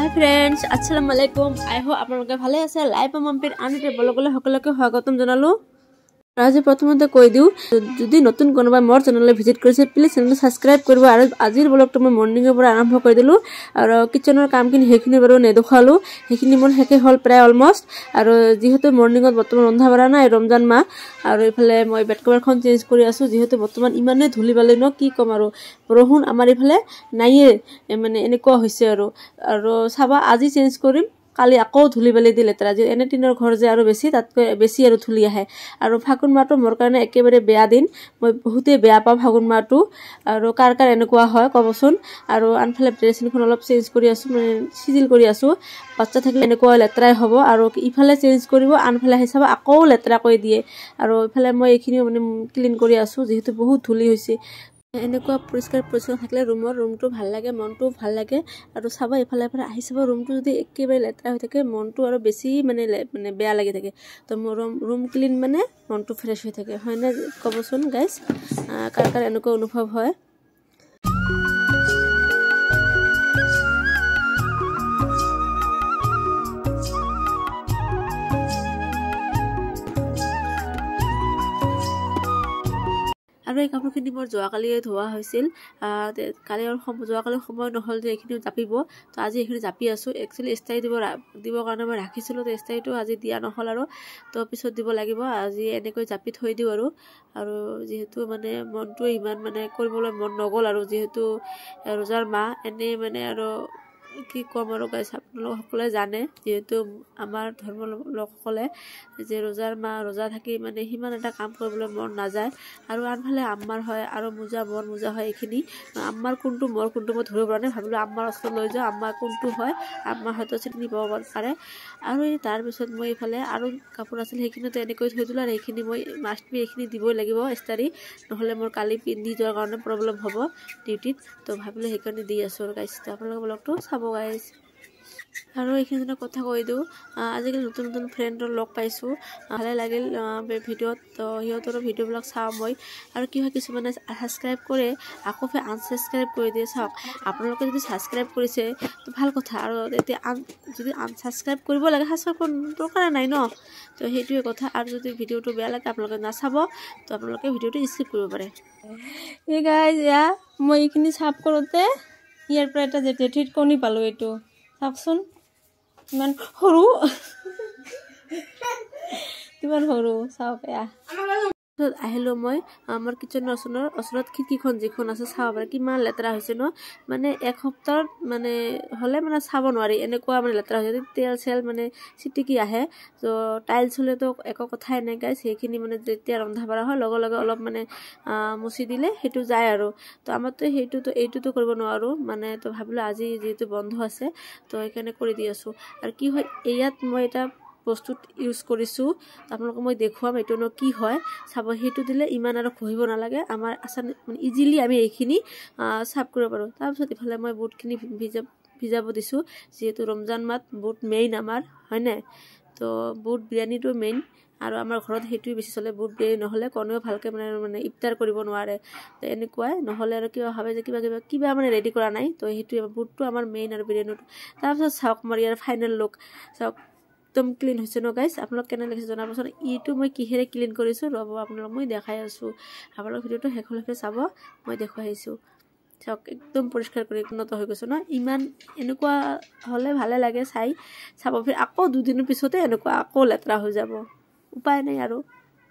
হাই friends, আসসালামু আলাইকুম। I hope আপোনালোকে ভালে আছে। লাইভ মম্পিৰ আন এটা ব্লগলৈ সকলোকে স্বাগতম জনালোঁ। আজি প্ৰথমতে কৈ দিওঁ, যদি নতুন কোনোবাই মোৰ চেনেললৈ ভিজিট কৰিছে, প্লিজ চেনেলটো ছাবস্ক্ৰাইব কৰিব। আৰু আজিৰ ব্লগটো মই মৰ্ণিঙৰ পৰা আৰম্ভ কৰি দিলোঁ। আৰু কিচেনৰ কামখিনি সেইখিনি বাৰু নেদেখুৱালোঁ, সেইখিনি মোৰ শেষে হ'ল প্ৰায় অলমষ্ট। আৰু যিহেতু মৰ্ণিঙত বৰ্তমান ৰন্ধা বঢ়া নাই, ৰমজান মাহ, আৰু এইফালে মই বেড কভাৰখন চেঞ্জ কৰি আছোঁ। যিহেতু বৰ্তমান ইমানেই ধূলি বালি ন, কি ক'ম আৰু, বৰষুণ আমাৰ এইফালে নাইয়ে, মানে এনেকুৱা হৈছে। আৰু আৰু চাবা, আজি চেঞ্জ কৰিম, কালি আকৌ ধূলি বালি দি লেতেৰা। যি এনে টিনৰ ঘৰ যে আৰু বেছি, তাতকৈ বেছি আৰু ধূলি আহে। আৰু ফাগুন মাহটো মোৰ কাৰণে একেবাৰে বেয়া দিন, মই বহুতেই বেয়া পাওঁ ফাগুন মাহটো। আৰু কাৰ কাৰ এনেকুৱা হয় ক'বচোন। আৰু আনফালে ড্ৰেছিংখন অলপ চেঞ্জ কৰি আছোঁ, মানে চিজিল কৰি আছোঁ। বাচ্চা থাকিলে এনেকুৱা লেতেৰাই হ'ব। আৰু ইফালে চেঞ্জ কৰিব, আনফালে আহি চাব আকৌ লেতেৰা কৰি দিয়ে। আৰু ইফালে মই এইখিনিও মানে ক্লিন কৰি আছোঁ, যিহেতু বহুত ধূলি হৈছে। এনেকুৱা পৰিষ্কাৰ পৰিচ্ছন্ন থাকিলে ৰুমটো ভাল লাগে, মনটোও ভাল লাগে। আৰু চাব, এইফালে এফালে আহি চাব, ৰুমটো যদি একেবাৰে লেতেৰা হৈ থাকে, মনটো আৰু বেছি মানে মানে বেয়া লাগি থাকে। তো মোৰ ৰুম ক্লিন মানে মনটো ফ্ৰেছ হৈ থাকে, হয়নে ক'বচোন গাইজ, কাৰ কাৰ এনেকুৱা অনুভৱ হয়? আৰু এই কাপোৰখিনি মোৰ যোৱাকালিয়ে ধোৱা হৈছিল। কালি আৰু যোৱাকালি সময় নহ'ল যে এইখিনি জাপিব, তো আজি এইখিনি জাপি আছোঁ। একচুৱেলি ইস্তাৰি দিবৰ কাৰণে মই ৰাখিছিলোঁ, তো ইস্তাৰিটো আজি দিয়া নহ'ল আৰু, তো পিছত দিব লাগিব। আজি এনেকৈ জাপি থৈ দিওঁ আৰু। আৰু যিহেতু মানে মনটোৱে ইমান মানে কৰিবলৈ মন নগ'ল, আৰু যিহেতু ৰোজাৰ মাহ, এনেই মানে আৰু কি ক'ম আৰু গাইছ, আপোনালোক সকলোৱে জানে, যিহেতু আমাৰ ধৰ্মৰ লোকসকলে যে ৰোজাৰ মাহ, ৰোজা থাকি মানে সিমান এটা কাম কৰিবলৈ মন নাযায়। আৰু আনফালে আম্মাৰ হয় আৰু মোজা, মোৰ মোজা হয় এইখিনি। আম্মাৰ কোনটো মোৰ কোনটো মই ধৰিব পৰা নাই, ভাবিলোঁ আম্মাৰ ওচৰত লৈ যাওঁ, আম্মাৰ কোনটো হয় আম্মা হয়তো চিনি পাব পাৰে। আৰু তাৰপিছত মই এইফালে আৰু কাপোৰ আছিল, সেইখিনিতো এনেকৈ থৈ দিলোঁ। আৰু এইখিনি মই মাষ্ট বি এইখিনি দিবই লাগিব ইস্তাৰি, নহ'লে মোৰ কালি পিন্ধি যোৱাৰ কাৰণে প্ৰব্লেম হ'ব ডিউটিত। তো ভাবিলোঁ সেইকাৰণে দি আছোঁ আৰু গাইছ। তো আপোনালোকে ব্লগটো চাব গাইছ। আৰু এইখিনি কথা কৈ দিওঁ, আজিকালি নতুন নতুন ফ্ৰেণ্ডৰ লগ পাইছোঁ, ভালে লাগিল ভিডিঅ'ত, তো সিহঁতৰো ভিডিঅ'বিলাক চাওঁ মই। আৰু কি হয়, কিছুমানে ছাবস্ক্ৰাইব কৰে, আকৌ ফেৰ আনছাবস্ক্ৰাইব কৰি দিয়ে। চাওক, আপোনালোকে যদি ছাবস্ক্ৰাইব কৰিছে তো ভাল কথা, আৰু তেতিয়া যদি আনছাবস্ক্ৰাইব কৰিব লাগে, ছাবস্ক্ৰাইব দৰকাৰ নাই ন, তো সেইটোৱে কথা। আৰু যদি ভিডিঅ'টো বেয়া লাগে আপোনালোকে নাচাব, তো আপোনালোকে ভিডিঅ'টো স্কিপ কৰিব পাৰে। এই গাইজ, এয়া মই এইখিনি চাফ কৰোঁতে ইয়াৰ পৰা এটা জেঠীৰ কণী পালোঁ। এইটো চাওকচোন, ইমান সৰু, কিমান সৰু চাওক। এয়া তাৰপিছত আহিলোঁ মই আমাৰ কিচেনৰ ওচৰত খিৰিকীখন যিখন আছে, চাব পাৰে কিমান লেতেৰা হৈছে ন। মানে এক সপ্তাহত মানে হ'লে মানে চাব নোৱাৰি, এনেকুৱা মানে লেতেৰা হৈছে, তেল চেল মানে চিটিকি আহে। তো টাইলছ হ'লেতো একো কথাই নাই গাইছ, সেইখিনি মানে যেতিয়া ৰন্ধা বঢ়া হয় লগে লগে অলপ মানে মুচি দিলে সেইটো যায় আৰু। তো আমাৰতো সেইটোতো এইটোতো কৰিব নোৱাৰোঁ মানে, তো ভাবিলোঁ আজি যিহেতু বন্ধ আছে, তো সেইকাৰণে কৰি দি আছোঁ। আৰু কি হয়, ইয়াত মই এটা বস্তুত ইউজ কৰিছোঁ, আপোনালোকক মই দেখুৱাম এইটোনো কি হয়। চাব, সেইটো দিলে ইমান আৰু ঘঁহিব নালাগে, আমাৰ আচান মানে ইজিলি আমি এইখিনি চাফ কৰিব পাৰোঁ। তাৰপিছত ইফালে মই বুটখিনি ভিজাব দিছোঁ, যিহেতু ৰমজান মাহত বুট মেইন আমাৰ, হয়নে? তো বুট বিৰিয়ানীটো মেইন, আৰু আমাৰ ঘৰত সেইটোৱে বেছি চলে। বুট বিৰিয়ানী নহ'লে কোনেও ভালকৈ মানে মানে ইফতাৰ কৰিব নোৱাৰে, তো এনেকুৱাই। নহ'লে আৰু কিবা ভাবে যে কিবা কিবা কিবা মানে ৰেডি কৰা নাই, তো সেইটোৱে বুটটো আমাৰ মেইন আৰু বিৰিয়ানীটো। তাৰপিছত চাওক মোৰ ইয়াৰ ফাইনেল লুক, চাওক একদম ক্লিন হৈছে ন গাইছ? আপোনালোক কেনে লাগিছে জনাবচোন। এইটো মই কিহেৰে ক্লিন কৰিছোঁ ৰ'ব, আপোনালোক মই দেখাই আছোঁ। আপোনালোক ভিডিঅ'টো শেষলৈকে চাব, মই দেখুৱাই আহিছোঁ। চাওক, একদম পৰিষ্কাৰ কৰি উন্নত হৈ গৈছে ন। ইমান এনেকুৱা হ'লে ভালে লাগে চাই। চাব, ফিৰ আকৌ দুদিনৰ পিছতে এনেকুৱা আকৌ লেতেৰা হৈ যাব, উপায় নাই আৰু।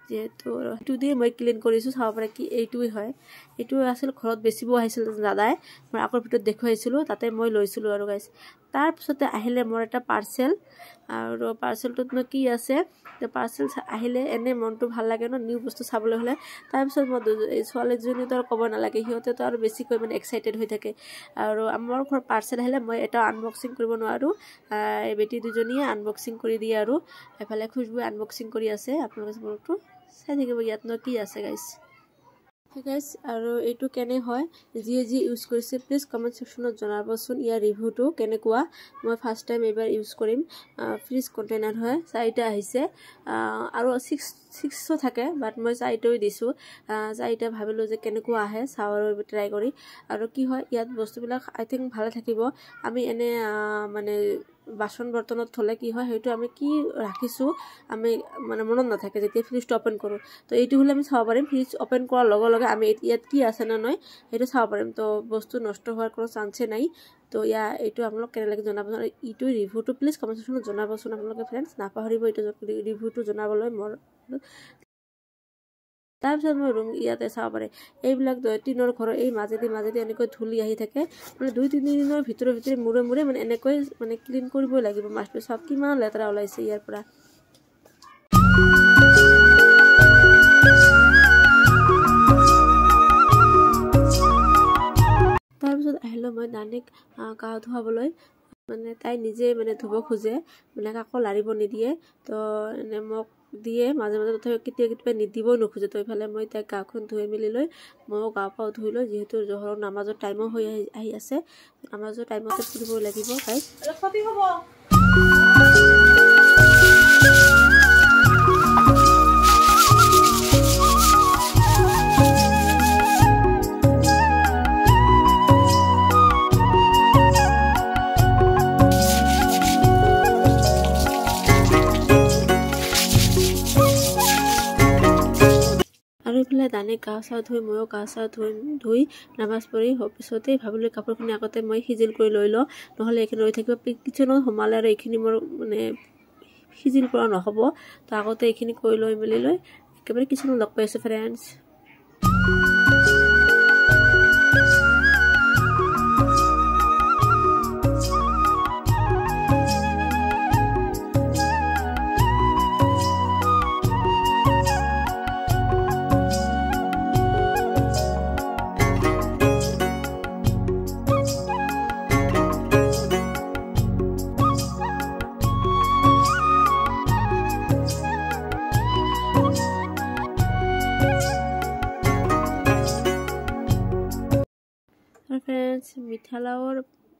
যিহেতু সেইটো দিয়ে মই ক্লিন কৰিছোঁ, চাব পাৰে কি এইটোৱেই হয়। এইটো আছিল ঘৰত বেচিব আহিছিল দাদাই, মই আগৰ ভিডিঅ'ত দেখুৱাইছিলোঁ, তাতে মই লৈছিলোঁ আৰু গাইছ। তাৰপিছতে আহিলে মোৰ এটা পাৰ্চেল, আৰু পাৰ্চেলটোতনো কি আছে, পাৰ্চেল আহিলে এনে মনটো ভাল লাগে ন, নিউ বস্তু চাবলৈ হ'লে। তাৰপিছত মই ছোৱালীজনীতো আৰু ক'ব নালাগে, সিহঁতেতো আৰু বেছিকৈ মানে এক্সাইটেড হৈ থাকে। আৰু আমাৰ ঘৰত পাৰ্চেল আহিলে মই এটা আনবক্সিং কৰিব নোৱাৰোঁ, এই বেটি দুজনীয়ে আনবক্সিং কৰি দিয়ে। আৰু এফালে খুচবুৱে আনবক্সিং কৰি আছে, আপোনালোকে ব্লগটো চাই থাকিব ইয়াতনো কি আছে গাইছ। গাইজ, আৰু এইটো কেনে হয়, যিয়ে যি ইউজ কৰিছে প্লিজ কমেণ্ট ছেকশ্যনত জনাবচোন ইয়াৰ ৰিভিউটো কেনেকুৱা। মই ফাৰ্ষ্ট টাইম এইবাৰ ইউজ কৰিম। ফ্ৰিজ কণ্টেইনাৰ হয়, 4টা আহিছে আৰু 6 থাকে, বাট মই 4টাই দিছোঁ। 4টা ভাবিলোঁ যে কেনেকুৱা আহে চাওঁ আৰু ট্ৰাই কৰি। আৰু কি হয়, ইয়াত বস্তুবিলাক আই থিংক ভালে থাকিব। আমি এনে মানে বাচন বৰ্তনত থ'লে কি হয়, সেইটো আমি কি ৰাখিছোঁ আমি মানে মনত নাথাকে যেতিয়া ফ্ৰিজটো অ'পেন কৰোঁ। তো এইটো হ'লে আমি চাব পাৰিম, ফ্ৰিজ অ'পেন কৰাৰ লগে লগে আমি ইয়াত কি আছে নে নাই সেইটো চাব পাৰিম। তো বস্তু নষ্ট হোৱাৰ কোনো চান্সেই নাই। তো ইয়াৰ এইটো আপোনালোক কেনে লাগে জনাবচোন, আৰু এইটো ৰিভিউটো প্লিজ কমেণ্ট ছেকশ্যনত জনাবচোন আপোনালোকে ফ্ৰেণ্ডছ, নাপাহৰিব এইটো ৰিভিউটো জনাবলৈ মোৰ। তাৰপিছত মই ৰুম ইয়াতে চাব পাৰে, এইবিলাক টিনৰ ঘৰৰ এই মাজেদি মাজেদি এনেকৈ ধূলি আহি থাকে, মানে 2-3 দিনৰ ভিতৰে ভিতৰে মূৰে মূৰে মানে এনেকৈ মানে ক্লিন কৰিবই লাগিব মাছটো। চাওক কিমান লেতেৰা ওলাইছে ইয়াৰ পৰা। তাৰপিছত আহিলোঁ মই দানিক গা ধুৱাবলৈ, মানে তাই নিজে মানে ধুব খোজে, মানে কাকো লাৰিব নিদিয়ে। তো এনে মোক দিয়ে মাজে মাজে, তথাপি কেতিয়া কেতিয়াবা নিদিবও নোখোজে। তো এইফালে মই তাইক গাখন ধুই মেলি লৈ ময়ো গা পা ধুই লৈ, যিহেতু জহৰৰ নামাজৰ টাইমো হৈ আহি আছে, নামাজৰ টাইমতে ফুৰিব লাগিব তাইক। আৰু এইফালে দানিক গা চা ধুই ময়ো গা চা ধুই নামাজ পঢ়ি হোৱাৰ পিছতেই ভাবিলোঁ কাপোৰখিনি আগতে মই সিজিল কৰি লৈ লওঁ, নহ'লে এইখিনি ৰৈ থাকিব কিচেনত সোমালে আৰু এইখিনি মোৰ মানে সিজিল কৰা নহ'ব। তো আগতে এইখিনি কৰি লৈ মেলি লৈ একেবাৰে কিচেনত লগ পাই আছোঁ ফ্ৰেণ্ডছ। ফ্ৰেণ্ডছ, মিঠালাওৰ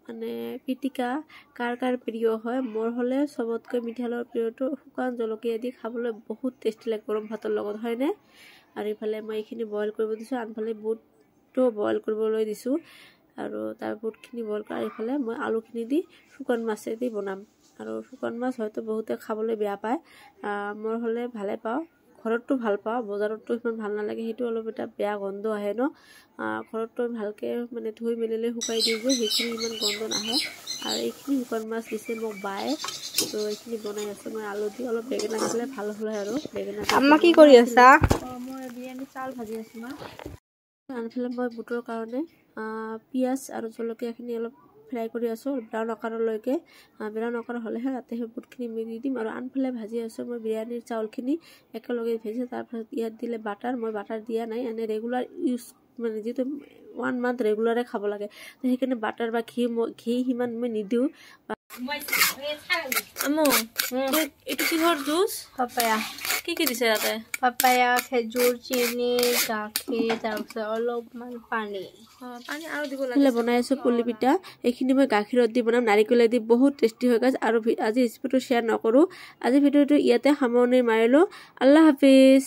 মানে পিটিকা কাৰ কাৰ প্ৰিয় হয়? মোৰ হ'লে চবতকৈ মিঠালাওৰ প্ৰিয়টো শুকান জলকীয়া দি খাবলৈ বহুত টেষ্টি লাগে গৰম ভাতৰ লগত, হয়নে? আৰু ইফালে মই এইখিনি বইল কৰিব দিছোঁ, আনফালে বুটটো বইল কৰিবলৈ দিছোঁ, আৰু তাৰ বুটখিনি বইল কৰা ইফালে মই আলুখিনি দি শুকান মাছেদি বনাম। আৰু শুকান মাছ হয়তো বহুতে খাবলৈ বেয়া পায়, মোৰ হ'লে ভালে পাওঁ, ঘৰততো ভাল পাওঁ, বজাৰততো সিমান ভাল নালাগে, সেইটো অলপ এটা বেয়া গন্ধ আহে ন। ঘৰততো ভালকৈ মানে ধুই মেলিলে শুকাই দিওঁ যে সেইখিনি ইমান গন্ধ নাহে। আৰু এইখিনি শুকান মাছ দিছে মোক বায়ে, তো এইখিনি বনাই আছোঁ মই আলু দি, অলপ বেঙেনা দিলে ভাল হ'লে আৰু বেঙেনা। আম্মা কি কৰি আছা? মই বিৰিয়ানী চাউল ভাজি আছোঁ মা। আনফালে মই বুটৰ কাৰণে পিঁয়াজ আৰু জলকীয়াখিনি অলপ ফ্ৰাই কৰি আছোঁ ব্ৰাউন আকাৰলৈকে, ব্ৰাউন আকাৰ হ'লেহে তাতে সেই বুটখিনি মিলি দিম। আৰু আনফালে ভাজি আছোঁ মই বিৰিয়ানীৰ চাউলখিনি একেলগে ভাজিছোঁ। তাৰপাছত ইয়াত দিলে বাটাৰ, মই বাটাৰ দিয়া নাই, এনে ৰেগুলাৰ ইউজ মানে যিটো 1 মান্থ ৰেগুলাৰে খাব লাগে, তো সেইকাৰণে বাটাৰ বা ঘি সিমান মই নিদিওঁ। এইটো কিহৰ জুচ? পাপায়া। কি কি দিছে তাতে? পাপায়া, খেজুৰ, চেনি, গাখীৰ, তাৰপিছত অলপমান পানী। পানী আৰু দিব লাগে। বনাই আছোঁ পুলি পিঠা, এইখিনি মই গাখীৰত দি বনাম, নাৰিকলে দি, বহুত টেষ্টি হৈ গৈছে। আৰু আজি ৰেচিপিটো শ্বেয়াৰ নকৰোঁ, আজি ভিডিঅ'টো ইয়াতে সামৰণি মাৰিলোঁ। আল্লাহ হাফিজ।